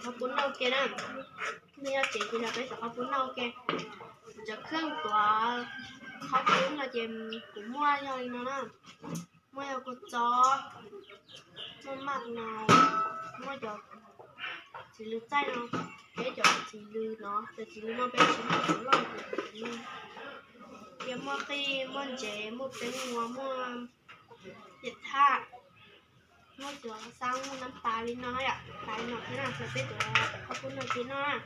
qhaub poob noj ke na. Nej nyob tsev ces los peb tuav qhaub poob noj ke. Cov kheej tuav qhaub poob no ces kuv muaj yog li no na. Muaj yog kua txob, muaj maj no, muaj cov txiv lws txaij no, peb cov txiv lws no, cov txiv lws no peb tsis muaj cov loj, ces muaj qij, muaj ntsev, muaj peeb ua, muaj yam thaj, muaj cov xab, muaj nab pas li no yom, tas li no thiab na, los peb tuav qhaub poob noj ke noj na.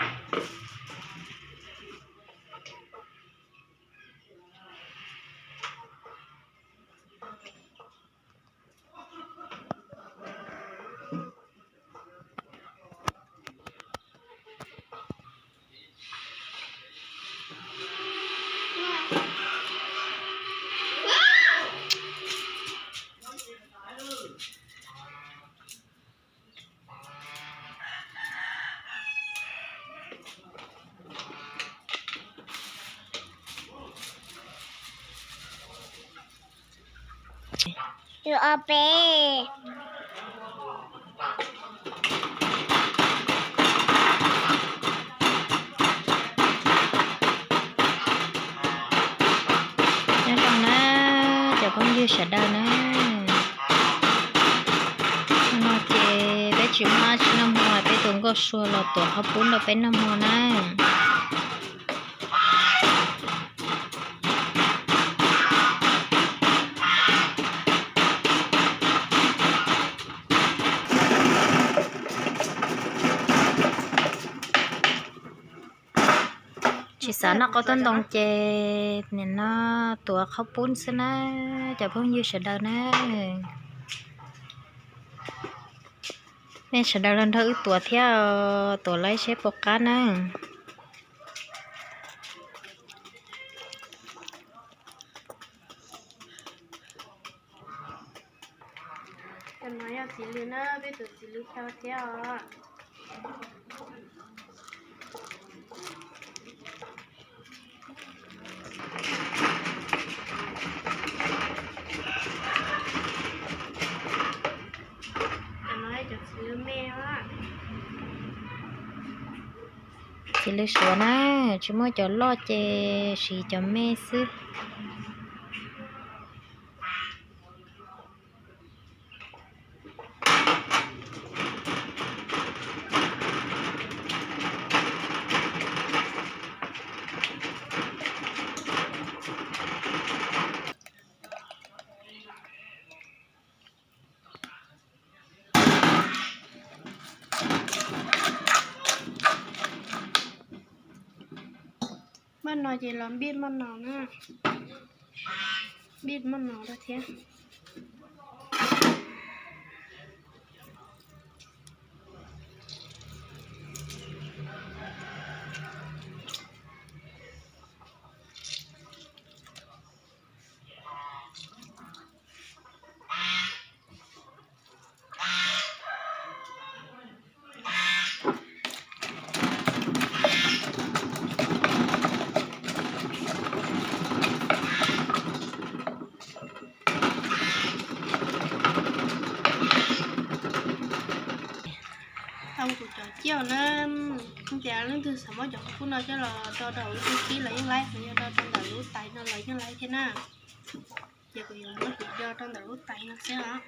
Yus ob peb. Nyob zoo na cov phooj ywg sawv daws na. No ces peb tsis muaj dab tsi noj hmo, peb tus nkauj Sua los tuav qhaub poob rau peb noj hmo na. Tsis xav noj qaub tub ntoo ces nim no tuav qhaub poob xwb na, cov phooj ywg sawv daws na. Nej sawv daws los nrog wb tuav thiab, tuav laib seb puas qab na. Cov no yog txiv lws na, peb tuav txiv lws xyaw thiab os. Cov no yog cov txiv lws me os. Txiv lws Suav na, tsis muaj cov loj ces siv cov me xwb. Maj no ces los npij maj no na, npij maj no rau thiab. Tau kuv cov ciaj na, tias leej twg xav muab cov qhaub poob no coj los do rau lub tub kib los yeej laib, yog do rau ntawm lub tais no los yeej laib thiab na. Ces kuv yuav muab kuv do rau ntawm lub tais no xwb os.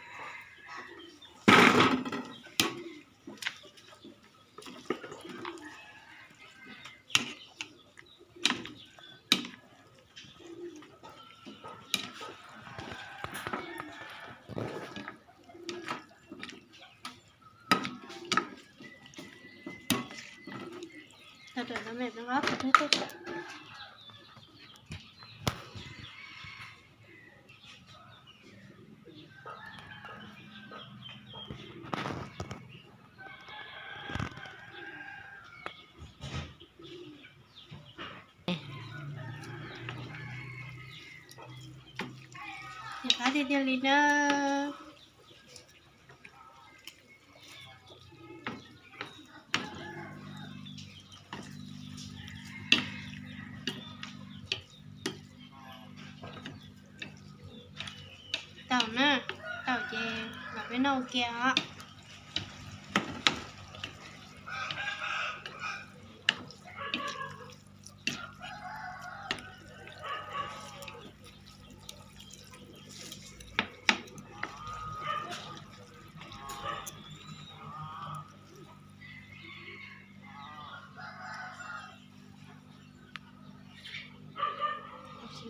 Ces qab tiag tiag li na. Tau na, tau ces los peb noj ua ke os.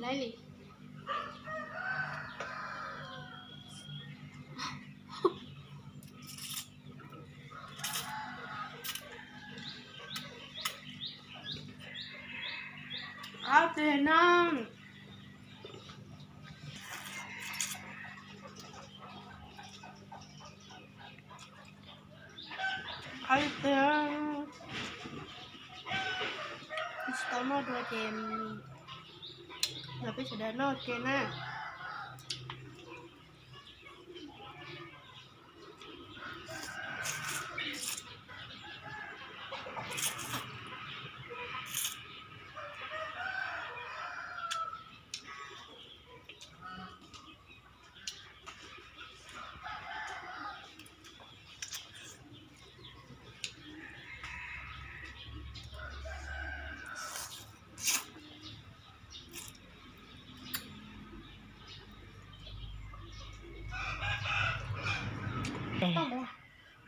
Laib li. Qab tiag no. Qab tiag. Tsis tau noj dua ces los peb sawv daws noj ke na.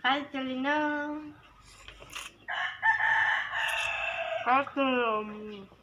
Qab tiag li na. Qab tiag.